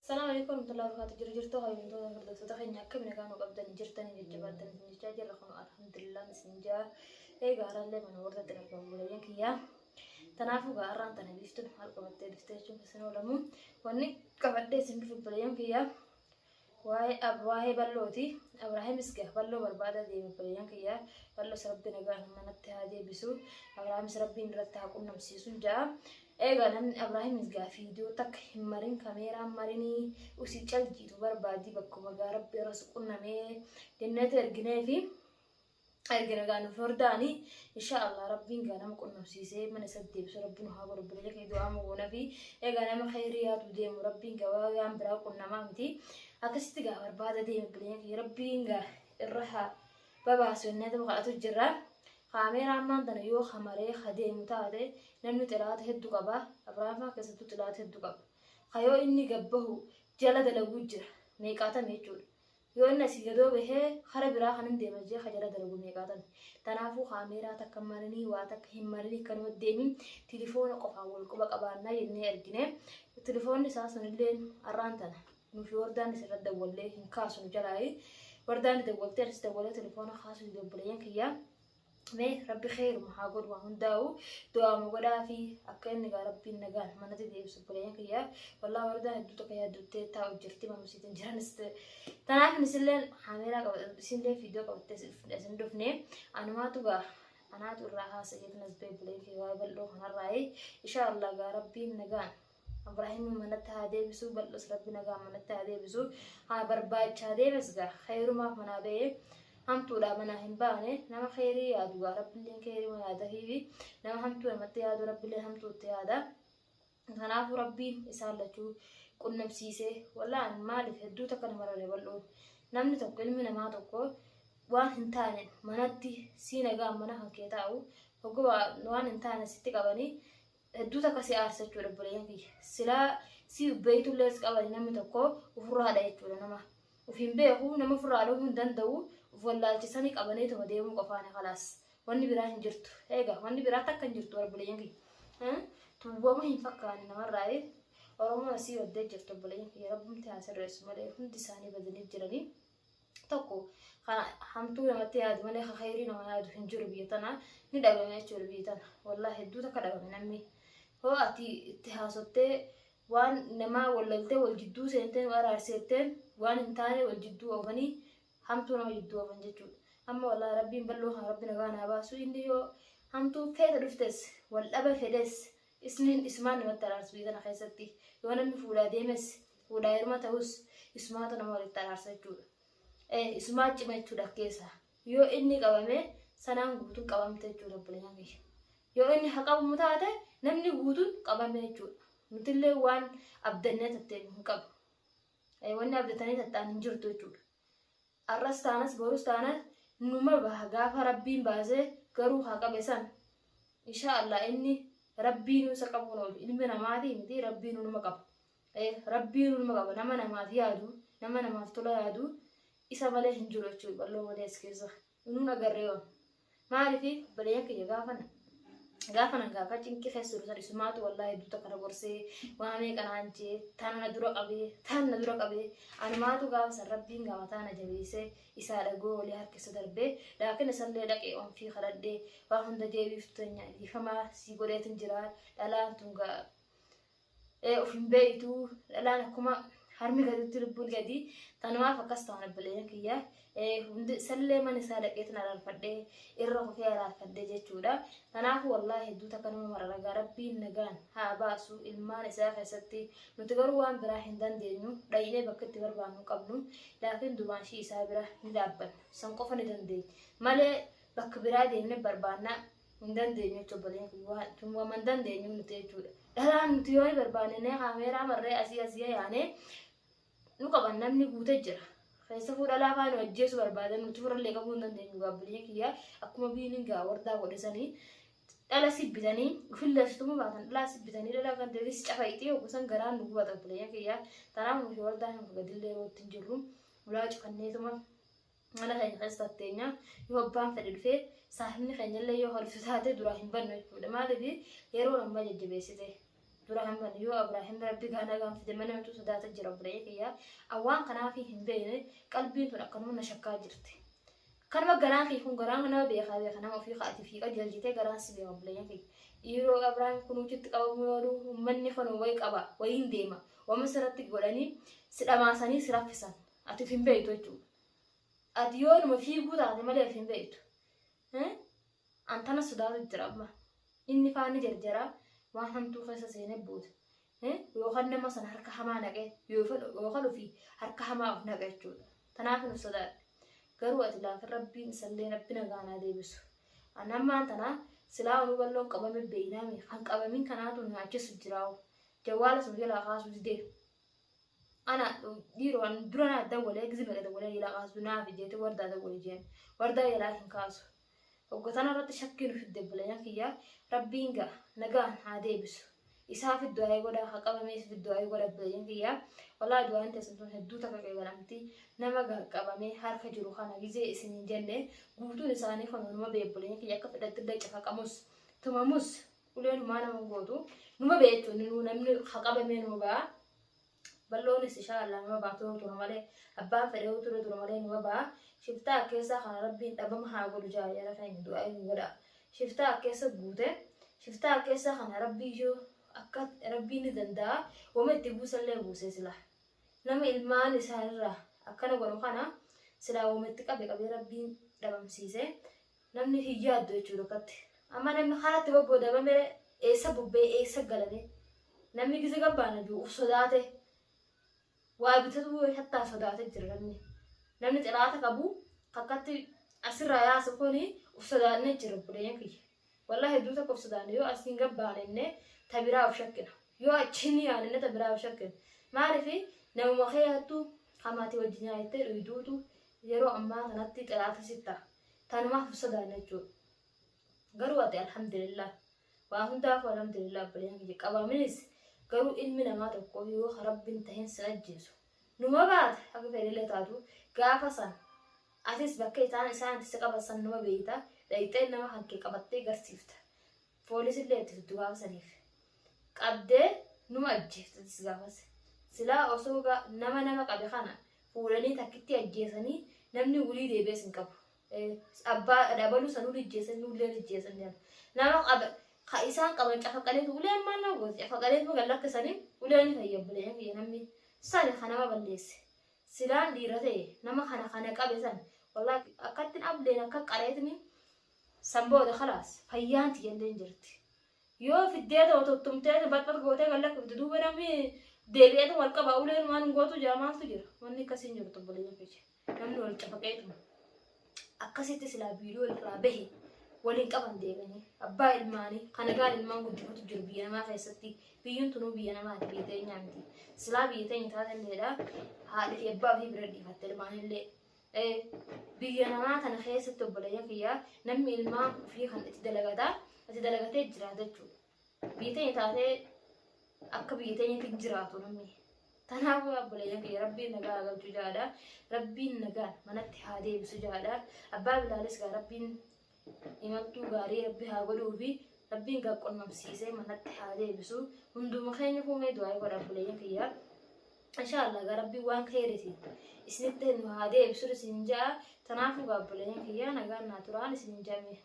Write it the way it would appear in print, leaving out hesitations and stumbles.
Salaam alaikum warahmatullahi wabarakatuh. Jiru jirtu hawwitoota hordoftoota keenya akkam nagaa nu qabdanii jirtanii jajjabaatanii isin jechaa jirra kun alhamdulillah isin jaa. Egaa har'allee mana wardatti argamu buleeyyan kiyyaa. Tanaafuu gaa har'aan tana biiftuun maal qabattee dhuftee jechuun isin oolamu. Wanni qabadhee isin dhufe buleeyyan kiyyaa waa'ee waa'ee bal'ooti. Abraahimis gaa bal'oo barbaada deeme buleeyyan kiyyaa. Bal'oos rabbi nagaan manatti haa deebisu. Abraahimis rabbiin irratti haa qunnamsiisu ja'a. Eegaa namni Abraahimis gaa fiidiyoo takka hin marin kameeraan marinii usii caljiitu barbaadii bakkuma gaa rabbi irra si qunnamee jenneeti ergineefi ergina gaa nuuf hordaani insha Allah rabbiin gaa nama qunnamsiisee mana isa deebisu rabbi nu haa godhu biyya kee du'aa goona fi eegaa nama kheyrii yaadu deemu rabbiin gaa waan biraa qunnamaa miti akkasitti gaa barbaada deeme biyya kee rabbiin gaa irra haa babaasu jenneetuma kadhatu jirra. Kaameeraa ammaan tana yoo kamaree ka deemu taate namni xilaata heddu qaba. Abrahaam faa keessattuu xilaata heddu qaba. Ka yoo inni gad bahu jala dalaguu jira. Meeqaatami jechuudha. Yoo inni asii gadoo bahee kara biraa kan hin deema jee ka jala dalagu meeqaatami. Tanaafuu kaameeraa takka marinii waa takka hin marinii akkanuma deemin tilifoona qofaan wal quba qabaannaa jennee ergine. Tilifoonni isaa sunillee har'aan tana nufi wardaan isirra dawwallee hin kaasu nu jalaayi. Wardaan dawwaltee anis dawwalee telefoona kaasu dide obboleeyyan kiyya. Mee rabbi kheeruma haa godhu waa hundaa'u du'aama godhaa fi akka inni gaa rabbiin nagaan manatti deebisu obboleeyyan kiyya. Wallaa wardaan hedduu takka yaadduttee taa'u jirti mamusiitiin jiranis. Tanaaf isilleen kaameeraa qaba isillee viidiyoo qabattee isin dhufne anumaatu gaa anaatu irraa haasa'eetu nas ba'e obboleeyyan kiyya waa'ee bal'oo kanarraayi. Inshaa Allah gaa rabbiin nagaan Abrahimin manatti haa deebisu bal'os rabbi nagaan manatti haa deebisu haa barbaachaa deemes gaa kheyrumaaf manaa ba'e hamtuudhaa manaa hin baane nama kheyrii yaadu gaa rabbilleen kheyrii yaadafiifi nama hamtuu namatti yaadu rabbilleen hamtuu itti yaada kanaafuu rabbiin isaan lachuu qunnamsiisee wallaan maaliif hedduu takka nama rare bal'oon namni tokko ilmi namaa tokko waan hin taane manatti sii nagaan mana kan kee taa'u hogguma waan hin taane sitti qabanii hedduu takka si aarsa jechuudha obboleeyyan kiyya. Silaa si beeytullee si qabani namni tokko ofirraa dha jechuudha nama. Of hin beeku nama ofirraa dhahuu hin danda'u of wallaalchisanii qabanii tuma deemuu qofaani kalaas. Wanni biraa hin jirtu. Eega wanni biraa takka hin jirtu obboleeyyan kiyya. Tuwwama hin fakkaanne namarraa Oromoon asii baddee jirtu obboleeyyan kiyya rabbumti haa sirreessu malee hundi isaanii badanii jiranii. Tokko kan hamtuu namatti yaadu malee kan khayrii nama yaadu hin jiru biyya tana ni dhabame jechuudha biyya tana wallahi hedduu takka dhabame namni hoo ati itti haasottee waan namaa wallaltee wal jidduu seentee nu araarseetteen waan hin taane wal jidduu oofanii hamtuu nama jidduu oofan jechuudha amma wallahi rabbiin bal'oo kana rabbi nagaa naa baasu inni yoo hamtuu feete dhuftes wal dhaba fedhes isniin isumaan namatti araarsu biyya tana keessatti yoo namni fuudhaa deemes fuudhaa heeruma ta'us isumaatu nama walitti araarsa jechuudha. Isumaa cima jechuudha keessa. Yoo inni qabame sanaan guutuun qabamte jechuudha obboleeyyan kiyya. Yoo inni haa qabamu taate namni guutuun qabame jechuudha. Nutillee waan abdannee tatteen hin qabnu. Wanni abdatanii tattaan hin jirtu jechuudha. Arras taanas borus taanas numa baha gaafa rabbiin baasee garuu haa qabe san. Insha Allah inni rabbiinuu isa qabuun oolu ilmi namaatii miti rabbiinuu numa qaba. Rabbiinuu numa qaba nama namaaf yaadu nama namaaf tola yaadu isa malee hin jiru jechuudha bal'oo malee as keessa nuun agarree waan. Maaliif obboleeyyan kiyya gaafana gaafa nan gaafa cinqii keessa jiru san isumaatu wallaahi hedduu takka na gorsee waa meeqa naan jee tana na dura qabee tana na dura qabee anumaatu gaafa san rabbiin gaamataa na jabeessee isaa dhagoo walii harkisa darbee laakiin isallee dhaqee onfii kadhadhee waa hunda jeebiiftu teenya dhiifamaa sii godheetin jira dhalaan tun gaa of hin beeytu dhalaan akkuma harmi gaditti lubbuun gadi tanumaaf akkas ta'an obboleeyyan kiyya hundi sallee mana isaa dhaqeetin araarfadhee irra kufee araarfadhee jechuudha. Kanaafuu wallaahi hedduu takka nama mararagaa rabbiin nagaan haa baasu ilmaan isaa keessatti nuti garuu waan biraa hin dandeenyu dhayinee bakka itti barbaannu qabnu laakiin dumaashii isaa bira ni dhaabbanna san qofa ni dandeenya malee bakka biraa deemne barbaannaa hin dandeenyu jechuudha obboleeyyan kiyya waan tun waan hin dandeenyu nuti jechuudha. Dhalaan nuti yoo ni barbaanne nee kaameeraa marree asii asii yaanee nu qaban namni guutee jira. Keessafuu dhalaa faa nu ajjeesuu barbaadan nuti furallee qabuu hin dandeenyu gaabbilee kiyya akkuma biiliin gaa wardaa godhesanii dhala si bitanii ofillee situma baatan dhalaa si bitanii dhala kan ta'e si cafayxee yookiin garaan nu gubata obboleeyyan kiyya tanaaf nuti wardaa hin gadillee yeroo ittiin jirru ulaa cufanneetuma mana keenya keessa tatteenya yoo abbaan fedhe dhufee saahibni keenya illee yoo horftu taate duraa hin bannu jechuudha. Maaliif yeroo ammaa jajjabeessite Dura hamban yoo Abraahim rabbi gaana gaan fide mana namtu sodaata jira obboleeyyan kiyya. Awwaan kanaaf hin beekne qalbiin tun akkanuma na shakkaa jirti. Kanuma garaan kee kun garaan nama beekaa beeka nama ofii ka'ati fi qajeelchitee garaan si beeka obboleeyyan kiyya. Yeroo Abraahim kun hojiitti qabamu yoolu uummanni kun wayi qaba wayiin deema. Wama sirratti godhanii si dhamaasanii si raffisan. Ati of hin beektu jechuudha. Ati yoo numa fiiguu taate malee of hin beektu. Antana sodaatu jira amma. Inni faanni jarjara waan hamtuu keessa seenee buute. Yookaan nama sana harka hamaa naqee yookaan ofii harka hamaa of naqa jechuudha. Tanaaf nu sodaadhe. Garuu ati laakin rabbiin isallee rabbi nagaa naa deebisu. Anammaan tana silaa onuu balloon qabame beeynaami kan qabamin kanaatu nu nyaachisu jiraawu. Jawwaala sun jalaa kaasuu didee. Ana dhiiroo an dura naa dawwalee gizi meeqa dawwalee jalaa kaasu naaf jeete wardaa dawwale jeen. Wardaa jalaa hin kaasu. Hogga tana irratti shakkii nu fidde obboleeyyan kiyya rabbiin gaa nagaan haa deebisu. Isaaf du'aa'ii godhaa haa qabameef du'aa'ii godha obboleeyyan kiyya. Wallaahi du'aa'iin teessan tun hedduu takka qeebalamti. Nama gaa qabamee harka jiru kana gizee isin hin jenne guutuun isaanii kun numa bee obboleeyyan kiyya akka fedhatti illee cafaqamus tumamus uleen humaa nama hin gootu. Numa bee jechuun namni haa qabamee numa ba'a. Bal'oonis inshaa Allah numa ba'a turuu tura malee abbaan fedhe yoo ture tura malee numa ba'a. Shiftaa akkeessaa kana rabbiin dhabama haa godhu jaa jara keenya du'aa hin godha. Shiftaa akkeessa guute shiftaa akkeessaa kana rabbii yoo akka rabbiin ni danda'a wama itti buusallee buusee sila. Nama ilmaan isaanirraa akkana godhu kana silaa wama itti qabe qabee rabbiin dhabamsiise namni hin yaaddu jechuudha akkatti. Amma namni karatti bobboodamame eessa bobbee eessa galame namni gise gabbaana jiru uf sodaate waa bitatu hattaa sodaate jira namni. Namni xilaata qabu akkatti asirraa yaasu kuni uf sodaannee jira obboleeyyan kiyya. Wallahi hedduu tokko uf sodaanne yoo asiin gabbaanenne ta biraa of shakkina. Yoo achiin yaanenne ta biraa of shakkina. Maaliif namuma kee hattuu hamaatii wajjin nyaattee dhuyduutu yeroo ammaa kanatti xilaata sitta. Tanumaaf uf sodaanne jechuudha. Garuu ati alhamdulillah waa hundaafuu alhamdulillah obboleeyyan kiyya qabaminis garuu ilmi namaa tokko yoo rabbiin tahin sin ajjeesu. Numa baate akka fedhillee taatu gaafa san atis bakka isaan isaan itti si qaban san numa beeyta dhayxee nama kan kee qabattee garsiifta. Poolisillee itti fiddu gaafa saniif. Qabdee numa ajjeefta atis gaafas. Silaa osoo nama nama qabe kana fuudhanii takkitti ajjeesanii namni wulii deebi'ees hin qabu. Abbaa dhabaluu sanuu ijjeessan nullee ijjeessan jedhan. Nama qaba ka isaan qaban cafaqaleetu uleen maal nama gooti cafaqaleetu gad lakkisanii uleen ni fayya obboleeyyan kiyya namni sani ka nama balleesse. Silaan dhiira ta'e nama kana kana qabe san wallahi akkattiin ableen akka qareetni san booda khalaas fayyaan tiyyallee hin jirti. Yoo fiddee ta'u tuttumtee baxbax gootee gad lakkifte duuba namni deebi'eetu wal qaba uleen waan hin gootu jira maaltu jira wanni akkasii hin jirtu obboleeyyan kiyya. Namni wal cafaqeetuma akkasitti silaa viidiyoo irraa bahe waliin qaban deebanii abbaa ilmaanii kana gaan ilmaan guddifatu jiru biyya namaa keessatti biyyiin tunuu biyya namaati biyya teenyaa miti silaa biyya teenya taatelleedha haadha fi abbaa ofii bira dhiifatte ilmaanillee biyya namaa tana keessatti obboleeyyan kiyyaa namni ilmaan ofii kan itti dalagataa itti dalagatee jiraata jechuudha. Biyya teenya taatee akka biyya teenyatti hin jiraatu namni. Kanaafuu obboleeyyan kiyya rabbiin nagaa haa galchu jaadha. Rabbiin nagaan manatti haa deebisu jaadha. Abbaa Bilaalis gaa rabbiin imaltuu gaarii rabbi haa godhuu fi rabbiin gaa qunnamsiisee manatti haa deebisu. Hunduma keenya fuumee du'aa godha obboleeyyan kiyya. Inshallah gaa rabbiin waan keeriti isinitti nu haa deebisu isin ja'a. Kanaafuu gaa obboleeyyan kiyya nagaan naa turaan isin jame.